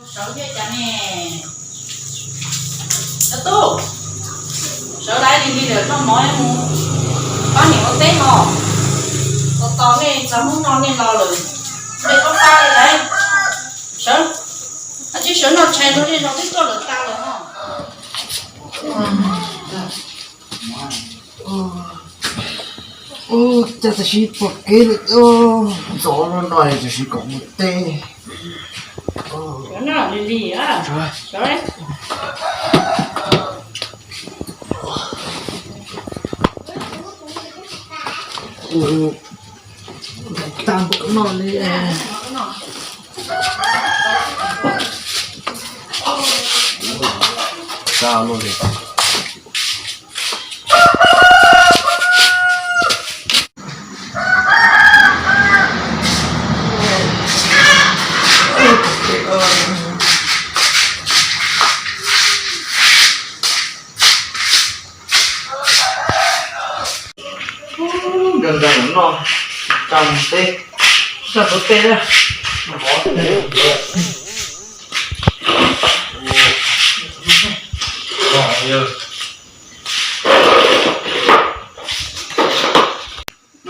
Sawv thiab cas ne? Tub, sawv lawm li li lawm, noj mov mus pab niam ua teb no. Tos tos nej txog hnub no nej los lawm, nej txhob tag li lawm. Sawv, tsis sawv noj tshais rau zej zog twb tuaj lawm tag lawm no. Ua cas tam sim pom kev lawm, ntxov no no tam sim kom mus teb. Tag npaum no li. Tag luaj li. Nrog nrog noj, tsa mus teb, tsa tus teb na. Noj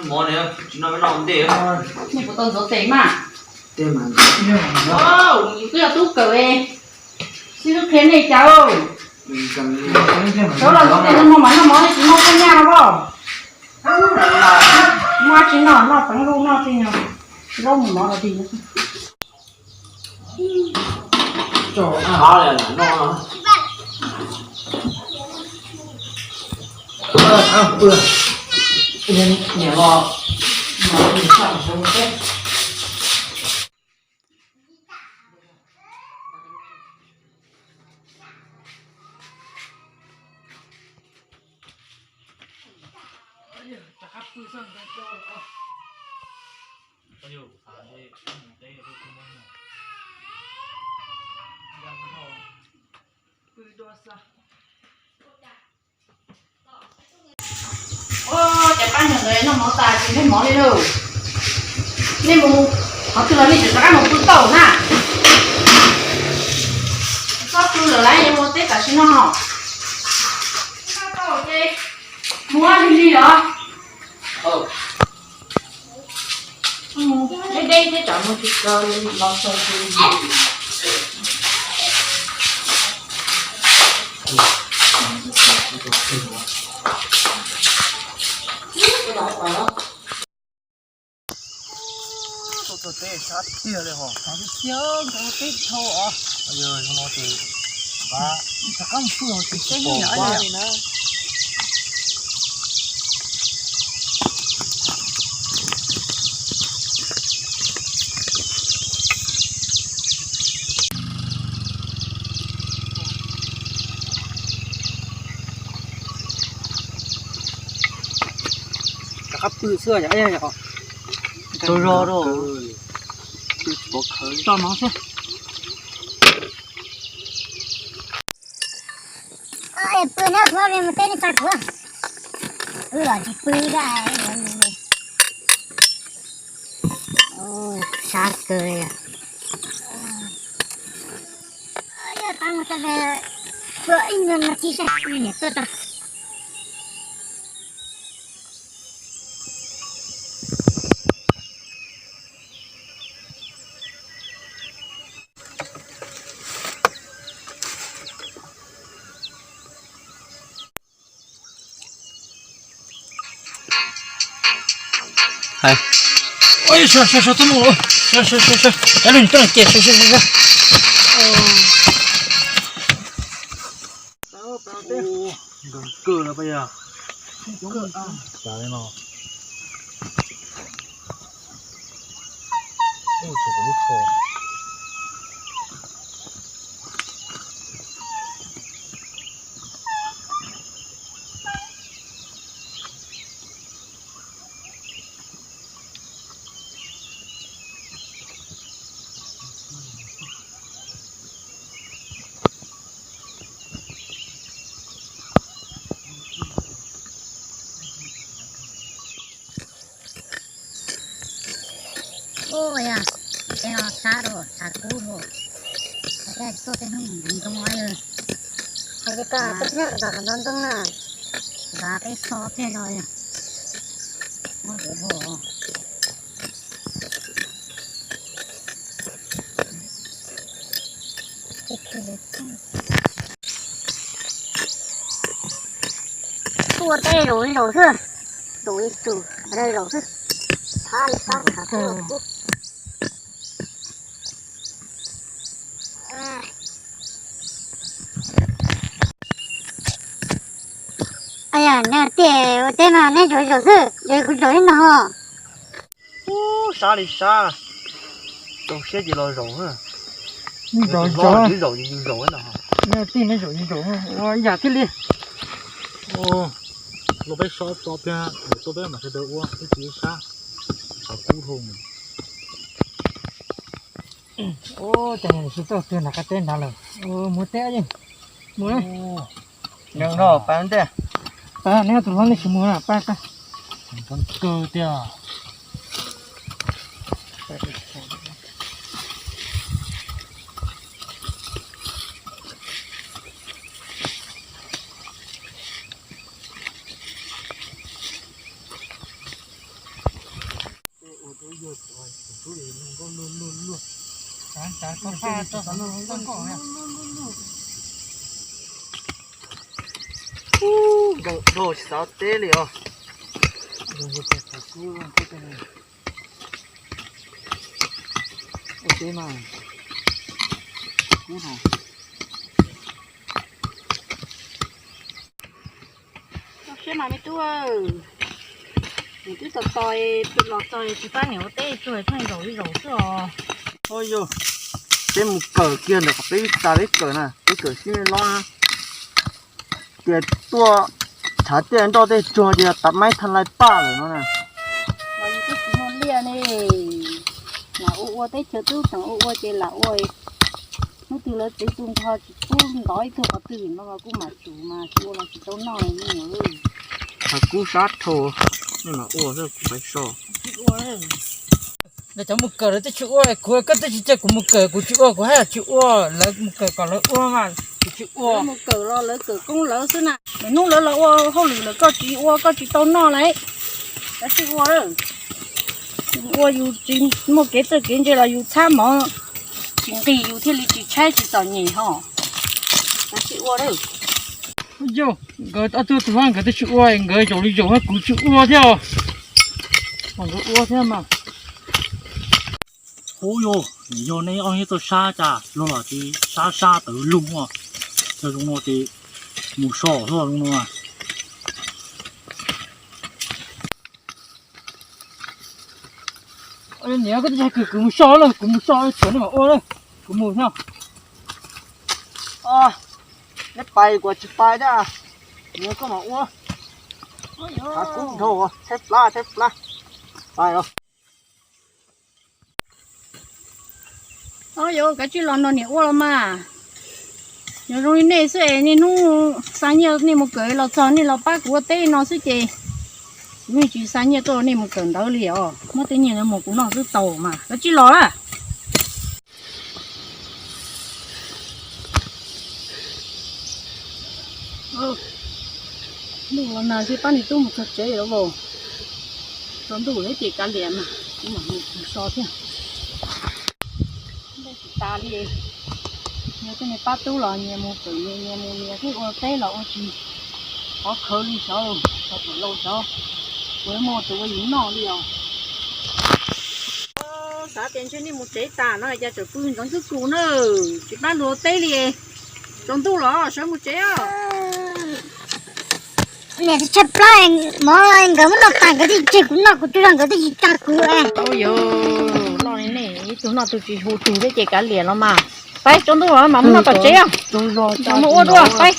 mov ne, tsis noj peb noj ntej. Nej puas tau ntxuav tes mas? Yus twb yog tub kawm, sib hlub qhia nej cas. Sawv los ntxuav tes no mas noj mov nej tsis noj phaj nyaj no as. Muaj tsis noj, noj peev lub noj tij no, zaub mus mov los tij. Ua cas pab nyuag ntawd noj mov tas tsis muab mov li lauj. Nej mus qhov twg los nej tseem rov qab mus pw tau na. Txhob pw lawm lauj, yuav mus teb tam sim no. Tau ces mus ua lig lig los. Deb deb thiab tsam mus tsis tau los txog. Tuaj txog teb sab tiag li hos. Sab tiag, teb dhau os. Yog no ces pab rov qab mus pw hauv tsev seb nyob li na. Rov qab pw xwb yom, yog rau zog rau. Tso no xwb. Pw no, pw no, mus teb nej tsa kuv. Pw los tsis pw, sab kawg li. Yog tab mus tau pw ib nyuag nas this saib niam tuaj tso. Hais, sawv sawv sawv, tuaj mus, sawv sawv sawv sawv, cov lwg tuaj ces sawv sawv sawv sawv. Nkees kawg lawm pab yog. Cas li no. Ub, tshuav kuv lub tsho. Tuaj tej hnub ntoo, hais tias koj peb hnub nto ntoo na, nqa peb so pliag los. Tuaj tej zaum li zaum xwb, zaum li zaum, zaum xwb. Thab li thab. Aj yam, nej tias ua teb mas nej zaum li zaum xwb, es kuv zaum li no. Ub, sab li sab, rau siab ces los zaum. Zaum, zaum, zaum, zaum no. Nej tij nej zaum zaum ua yam thiaj li. Luag peb sob tso pliag, tuaj peb mam sawv daws ua, peb tsis sab, qhov kub dhau. Ub, cas tsis tuaj twg nram qab teb nrad lawm. Mus teb, mus. Nyob no pab ntej, pab neb tus hlob nej tsis mus na, pab, pab. Kawg tiag. Ub, nkaum dhau tsis xav teb li os. Ua teb mas kub dhau. Koj siab mas me tub, nws twb tos tos los txog tsis pab niam ua teb tsuag pheej zaum li zaum xwb os. Ua yog, peb mus kawm kiag ntawm qhov peb ib txas peb kawm na, peb kawm sib me lob na. Tias tuaj tshav tiaj nroj tej tsuag tias tav maib thaj lais paj lawm no na. Los yus twb tsis muaj liaj ne, lam ua ua teb chaws tub tseem ua ua ces lam ua. Hnub twg lawv txiv tu nrho tsis pub ntov ib tug qhov twg no los kuj mam tsum mas tsis ua los tsis tau noj li. Qhov kub sab dhau, nej mam ua xwb kuv pais so. Lawv cov mus kawm lawv twb tsis ua, kuv koj twb tsis cia kuv mus kawm kuv tsis ua, kuv haj yam tsis ua, lawv mus kawm kom lawv ua mas kuv tsis ua. Mus kawm los lawv kawm koob lawv xwb na, lawv hnub lawv los ua hauj lwm lawm koj tsis ua koj tsis tau noj lawm. Lawv tsis ua, ua yus tsis muaj kev txawj kev ntse los yus txhab mov tsis nqig yus thiaj li tsis tshaib tsis txom nyem ho. Lawv tsis ua. Yog, nkawd ob tug tus hlob nkawd twb tsis ua, nkawd zaum li zaum kuv tsis ua thiab. Nkawd ua thiab mas. Ub yog, yog nej ob tug sab cas luag los tsis sab sab tawv lug ua. Yog zoo no ces mus so hlo zoo no. Niam, koj twb tsis hais kuv, kuv mus so lawm, kuv mus so, tshuav nej mam ua lawm, kuv mus no. Neb pais kuv tsis pais thiab, niam koj mam ua. Kub dhau, tshaib plab tshaib plab. Pais os. Os, yuav kav tsij los nrog niam ua los mas. Nyob zoo li nej xwb es niaj hnub xa nyiaj nej mus kawm los txog nej los pab kuv ua teb no xwb ces kuv yeej tsis xa nyiaj tuaj nej mus kawm ntawd li os. Muab tej nyiaj ntawd mus kuv noj xwb tau mas, kav tsij los lawm. Ntuj los nag xwb pab niam tub mus txog tsev lawm. Tsaus ntuj lawm ces kav liam mas kuv mam mus so thiab. Tsis tas li, nyias tej niag pab tub los nyias mus kawm nyias, nyias mus nyias, thiab ua teb los ua tsis qhov khawv li xyov, thaum laus xyov puas muaj tus ua yus noj li os. Xav tias ntshe nej mus tsev tas no cas tseem pw ntxoov xwb kuv na, tsis pab luag teb li. Tsaus ntuj los sawv mus tsev os. Niam tsis tshaib plab, mov nkawd muab noj tas nkawd twb tsis tseg kuv noj, kuv tsaug zog nkawd twb tsis tsa kuv. Ub yuav, loj li nej ib tug noj tug tsis hu tug thiab ces kav liam los mas. Pais, tsaus ntuj los mas mus noj tom tsev os. Mus ua dua, pais.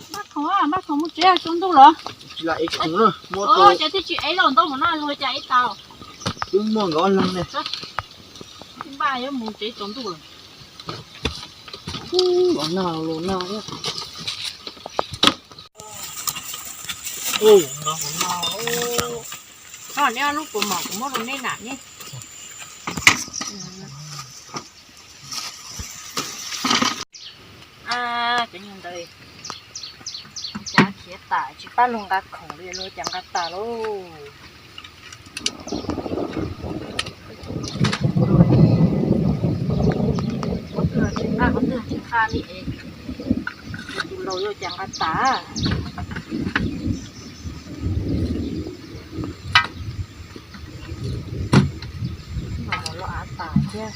Npaj khoom, npaj khoom mus tsev, tsaus ntuj los. Cas twb tsis ev los ntau mus no luag cas ev tau. Twb muaj nkawd ob leeg ne. Npaj yuav mus tsev tsaus ntuj lawm. Los nag los nag thiab. Ub, no, no, no. Neb ob lub puas mom kuv muab rau neb nam ne. Cov nyuag ntawd cas khiav tas tsis pab luag nqa khoom li, luag cas nqa tas lauj. Qhov twg tsis nqa, qhov twg tsis nqa li es tus laus yuav cas nqa tas. Los av tas thiab.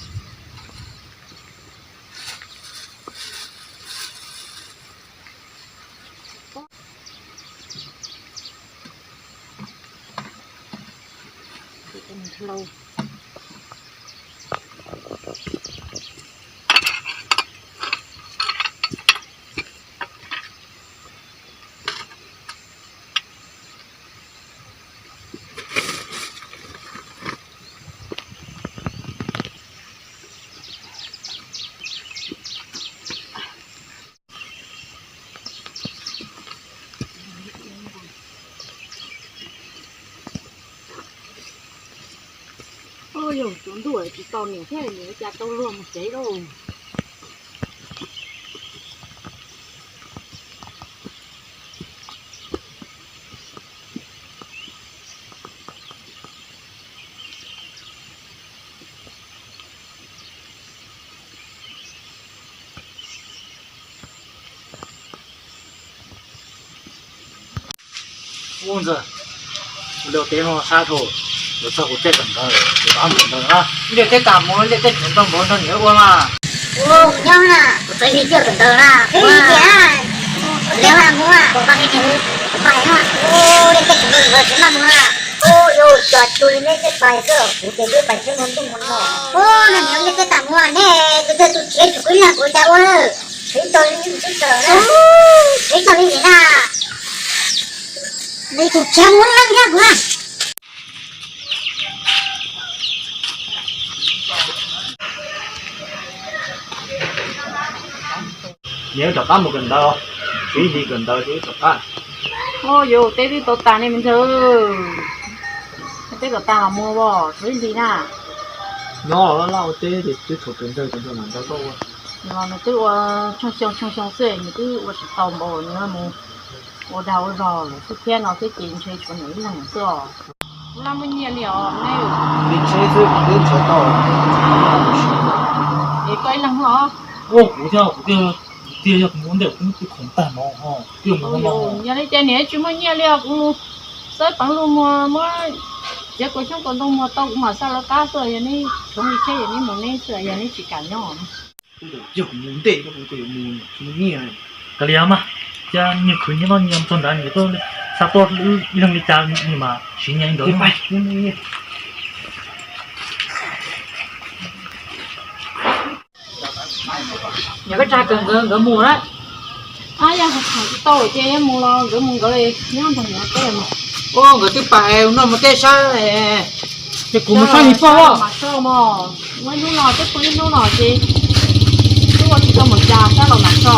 Ua yog tsaus ntuj tsis tau niam thiab, niam cas tau luag mus tsev lauj. Ub ntxawg, ua liaj teb no sab dhau, yuav txog kuv tej kawm ntawv, kuv rov mus kawm ntawv na. Liaj teb tas mus, liaj teb tseem tau npaum nrog niam ua mas. Ua nyob na, kuv txawm li coj kawm ntawv na. Ua li tias, kuv teb tas mus, kuv pais, kuv pais no. Ua liaj teb tseem tau npaum tseem maj mus na. Ua yus cov tug li nej tej pais xwb, kuv ces twb pais tsis muaj ntuj muaj no. Ua no niam, liaj teb tas mus, nej tus twg tus tshiab tsum kuv ib leeg kuv cas ua na. Tshiab tau li, tshiab tau li, tshiab tau li na. Nws tus tshiab muab leej thiab kuv na. Niam wb rov qab mus kawm ntawv, tswv yim kawm ntawv ces wb rov qab. Ua yus teb twb tau tas ne me ntxawg. Teb kom tas los mus os, tswv yim na. Nyob los laj ua teb ces twb thaum kawm ntawv, kawm ntawv mam nrog koj ua. Nws twb ua tshooj xyoo tshooj xyoo xwb, nws twb ua tsis tau npaum, nws mus ua dag ua zog lawm xwb thiab no thiab ces ntshe tshuav nws ib leeg xwb os. Kuv laj muaj nyiaj li os ne. Li tsheb xwb kuv twb nrhiav tau. Es koj ib leeg os? Ua kuv thiab, kuv thiaj, kuv thiaj yog kuv muab ntej kuv muab kuv khoom tag no ho, twb mus no. Yog li ces niam tsis muaj nyiaj li os, kuv mus xawb peev lug muag muab txiav kua xyoob kua ntoo muag tau kuv mam xa lawv qab xwb, yog neb tshuav li tsheb yog neb mus neb xwb, yog neb tsis kam nyob. Yog kuv mus ntej kuv yuav mus, kuv muaj nyiaj. Kav liam mas, cia nyias khwv nyias noj nyias txog nrad nyias tuaj xa tuaj ib leeg li cas nws mas siv nyias ntawd. Yog koj tsa kawg nkawd, nkawd mus na. Ab, yog tsis tau ces yog mus los nkawd mus nkawd, nyob nrog niam teb mus. Ua nkawd twb pais noj mus tej sab, ces kuv mus saib ib pog los mas so mos. Muaj ib hnub no twb pw ib hnub no ces twb ua tsis tau mus cas, sab los mas so.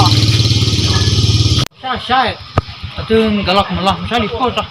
Saib saib, twb nkawd los kuv mus los saib li pog tso.